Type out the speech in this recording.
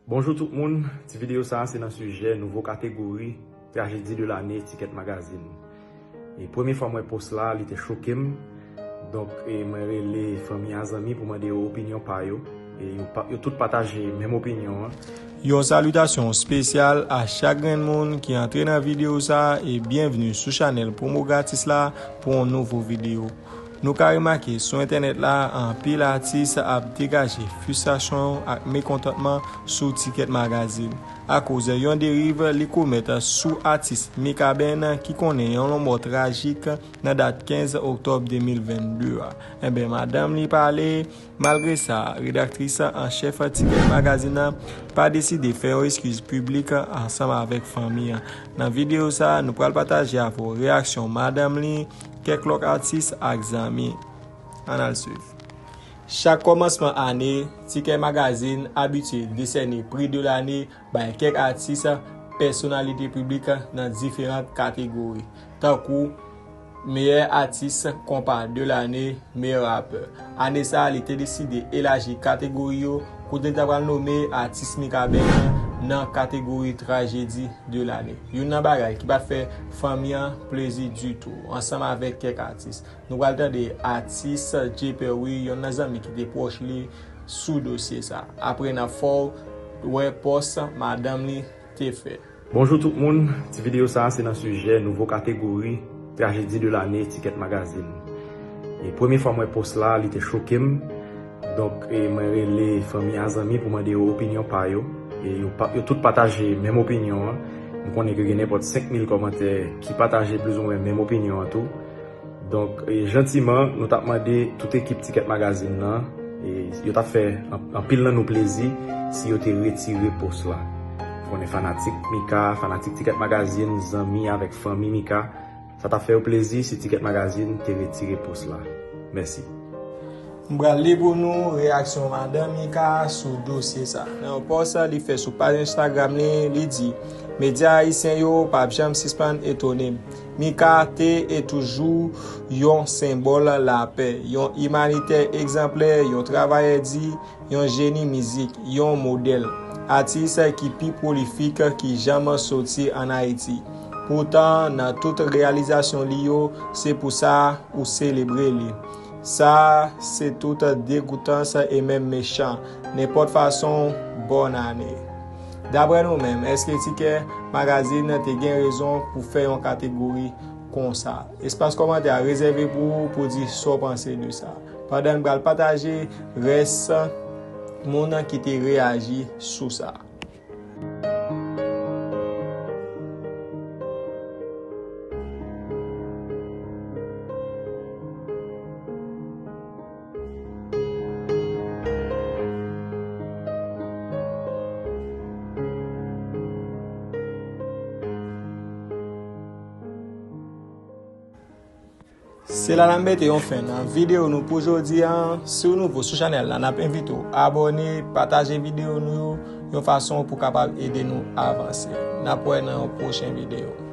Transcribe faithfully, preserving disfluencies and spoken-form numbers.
Bonjou tout moun, ti videyo sa a se nan sijè nouvo kategori trajedi de lane Tikèt Magazine. E premye fwa m wè pòs la, li te choke m. Donk, e mwen rele fanmi a, zanmi pou mande yo opinyon pa yo. E yo, pa, yo tout pataje menm opinyon an. Yon salitasyon espesyal a chak grenn moun ki antre nan videyo sa a e byenvni sou chanèl Promo Gratis la pou yon nouvo videyo. Nou ka remake sou entènèt la, anpil atis ap degaje fristrasyon ak mekontantman sou Tikèt Magazine akoz yon deriv li komèt sou atis Mikaben ki konnen yon lanmò trajik nan dat kenz oktòb de mil vennde a. Enben, madanm li pale. Malgre sa, redaktris an chèf Tikèt Magazine nan pa deside fè yon eskiz piblik ansanm avèk fanmi an. Nan videyo sa a, nou pral pataje avè w reyaksyon madanm li, kèk lòt atis ak zanmi. Ann al swiv. Chak kòmansman ane, Tikèt Magazine abitye desène pri de lane bay kèk atis, pèsonalite piblik nan diferan kategori, tankou meyè atis konpa de lane, meyè rapè. Ane sa a, li te deside elaji kategori yo, kote li ta pral nome atis Mikaben nan kategori trajedi de lane. Youn nan bagay ki pa t fè fanmi an plezi ditou, ansanm avèk kèk atis. Nou pral tande atis Jay Perry, yonn nan zanmi ki te pwòch li, sou dosye sa. Apre n ap fè w wè pòs madanm li te fè. Bonjou tout moun, ti videyo sa a se nan sijè nouvo kategori trajedi de lane Tikèt Magazine. E premye fwa m wè pòs la, li te choke m. Donk, e mwen rele fanmi a, zanmi pou mande yo opinyon pa yo. E yo, pa, yo tout pataje menm opinyon an. M konnen ke gen nenpòt senk mil kòmantè ki pataje plizoumwen menm opinyon an tou. Donk, e, jantiman, nou t ap mande tout ekip Tikèt Magazine nan, e, yo t ap fè an- anpil nan nou plezi si yo te retire pòs la. Ou konnen fanatik Mika, fanatik Tikèt Magazine, zanmi avèk fanmi Mika, sa t ap fè yo plezi si Tikèt Magazine te retire pòs la. Mèsi. M pral li pou nou reyaksyon madanm Mika sou dosye sa. Nan yon pòs li fè sou paj Instagram li, li di, medya ayisyen yo p ap janm sispann etone m. Mika te e toujou yon senbòl lapè, yon imanitè egzanplè, yon travayè di, yon jeni mizik, yon modèl. Atis ki pi pwolifik ki janm soti ann Ayiti. Poutan, nan tout reyalizasyon li yo, se pou sa ou selebre li. Sa se tout degoutans e menm mechan. Nenpòt fason, bòn ane. Daprè nou menm, èske Tikèt Magazine te gen rezon pou fè yon kategori konsa? Espas kòmantè a rezève pou ou pou di sa w panse de sa. Pandan n pral pataje rès moun ki te reyaji sou sa. Se la n ap mete yon fen nan videyo nou pou jodi a. Si w nouvo sou chanèl la, n ap envite w abòne, pataje videyo nou yo yon fason pou kapab ede nou avanse. N ap wè nan yon pwochen videyo.